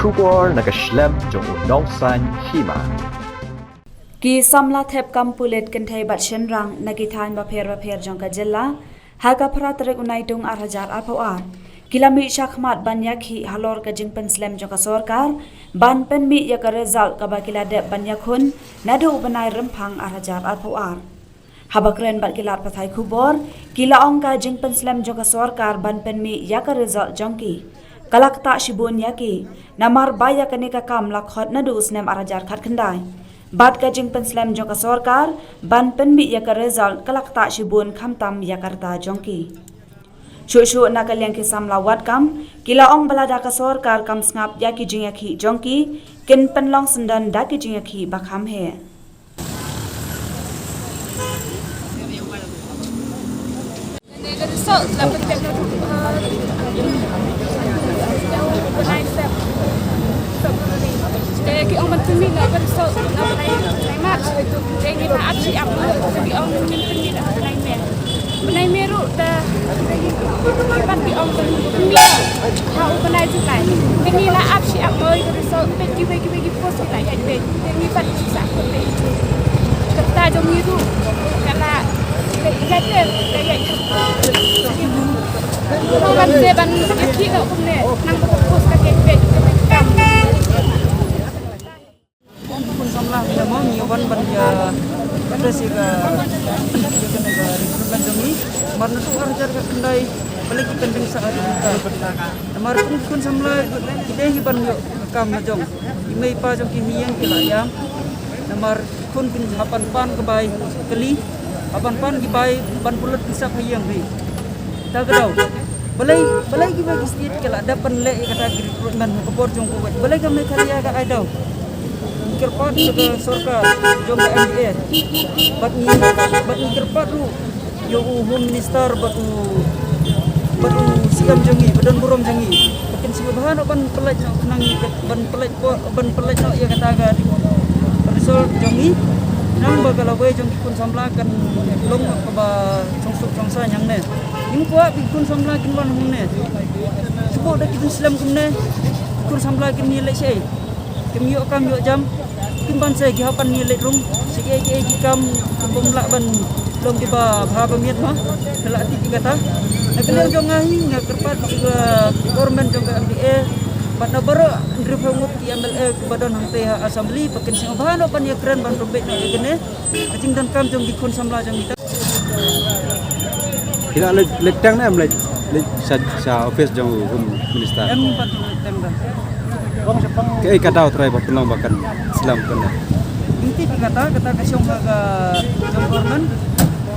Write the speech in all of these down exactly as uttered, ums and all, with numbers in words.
Khubor na ka shlem jong u nongsan hima. Ki samla thep kam pulit kynthei bad shynrang na ki thaiñ bapher bapher jong ka jylla, ha ka phra tarik u Naitung ar hajar arphew ar, ki la mih shakhmat ban ïakhih halor ka jingpynslem jong ka sorkar ban pynmih ïa ka result kaba ki la dep ban ïakhun naduh u bnai Rymphang ar hajar arphew ar. Haba kren bad ki lad pathai khubor, ki la ong ka jingpynslem jong ka sorkar ban pynmih ïa ka result jong ki ka la ktah shibun ïa ki, namar ba ïa kane ka kam la khot naduh u snem ar hajar khatkhyndai. Bad ka jingpynslem jong ka sorkar ban pynmih ïa ka result ka la ktah shibun khamtam ïa ka rta jong ki. Shuh shuh na ka liang ki samla wad kam, ki la ong ba lada ka sorkar kam sngap ïa ki jingïakhih jong ki, kin pynlong syndon da ki jingïakhih ba kham heh. Te ki ong ban pynmih na ka result na u bnai, bnai March. Te ngi la ap shi ap, te ki ong ban pynmih na u bnai May. Bnai May ruh te ki pat ki ong ban pynmih ha u bnai July. Te ngi la ap shi ap mo ïa ka result, peit kiwei kiwei ki post ki la ïaid peit. Te ngi pat ki sa khot peit. Ka rta jong ngi ruh ka la ïaid peit, ka ïaid. Ban se ban ïakhih noh kumne, nang ba ka post ka ïaid peit, ka ïaid peit. Khun samla ngi la mo ngi wan ban ïa protest ïa ka, ïa kane ka recruitment jong ngi. Namar naduh ar hajar khatkhyndai balei ki pending sa ha ka. Namar kum khun samla ki dei hi ban ïoh ka kam la jong. Ki mei pa jong ki, ha ïing ki la ïam. Namar khun kin hap ban pan ka bai kali, hap ban pan ki bai ban pynlut ki sap ha ïing hi. Ta ka daw. Balei, balei kiwei ki state ki la dep ban leh ïa kata ki recruitment ha ka por jong Covid. Balei ka Meghalaya ka ai daw? Ngi kyrpad sha ka sorkar jong ka M D A. Bad ngi, bad ngi kyrpad ruh ïa u Home Minister bad u, bad u C M jong ngi, ba don burom jong ngi. Ba kin sngewbha noh ban pynlait noh khnang ban pynlait Ko ban pynlait noh ïa kata ka result jong ngi. Nang ba ka lawei jong ki khun samla kan long kaba chongsuk chongsaiñ hangne. Ngim kwah ba ki khun samla kin wan hangne. Shuh da ki jingslem kumne, ki khun samla kin ïaleh shaei? Kim ïoh kam ïoh jam. Kin ban sei ki hap ban ïaleh rung. Shaei shaei ki kam kim lah ban long kiba bha ba miat ma. Ka la tip ïa kata. Na ka liang jong nga hi nga kyrpad ïa ka government jong ka M D A bad na baroh hynriewphew ngut ki M L A kiba don hangtei ha Assembly ba kin sngewbha noh ban ïakren ban pynbeit noh ïa kane ka jingdonkam jong ki khun samla jong kita. Ki la leit, leit teng ne em leit, leit sha, sha office jong u Home Minister? Em pat leit teng da. Kaei ka daw trai ba pynlong ba kan slem kane? Ngi tip ïa kata, kata ka shong ha ka jong government.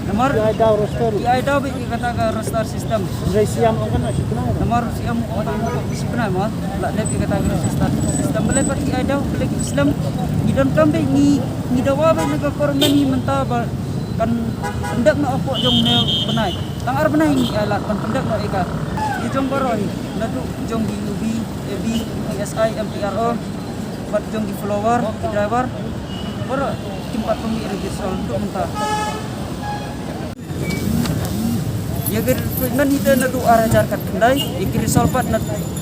Namar ki ai daw roster, ki ai daw beit ïa kata ka roster system. Hynrei C M ong kan shipnai. Namar C M ong kan shipnai ma la dep ïa kata ka roster system. Balei pat ki ai daw, balei ki slem? Ngi donkam beit, ngi, ngi dawa beit na ka government hi mynta ba kan pyndep noh hapoh jong une u bnai. Tang ar bnai ngi ai lad ban pyndep noh ïa ka. Ngi jong baroh hi, naduh jong ki U B, A B, P S I, M T R O, bad jong ki follower, ki driver, baroh kim pat pynmih ïa ki result naduh mynta. Ïa ki recruitment hi te naduh ar hajar khatkhyndai, ïa ki result pat na,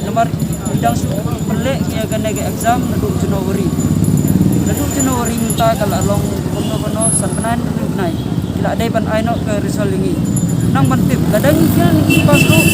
namar ki dang shu pynleh ïa kane ka exam naduh January. Naduh January mynta ka la long kumno kumno san bnai, hynriew bnai. Ki la dei ban ai noh ka result ïa ngi. Nang ban tip, lada ngi fail ngi pass ruh,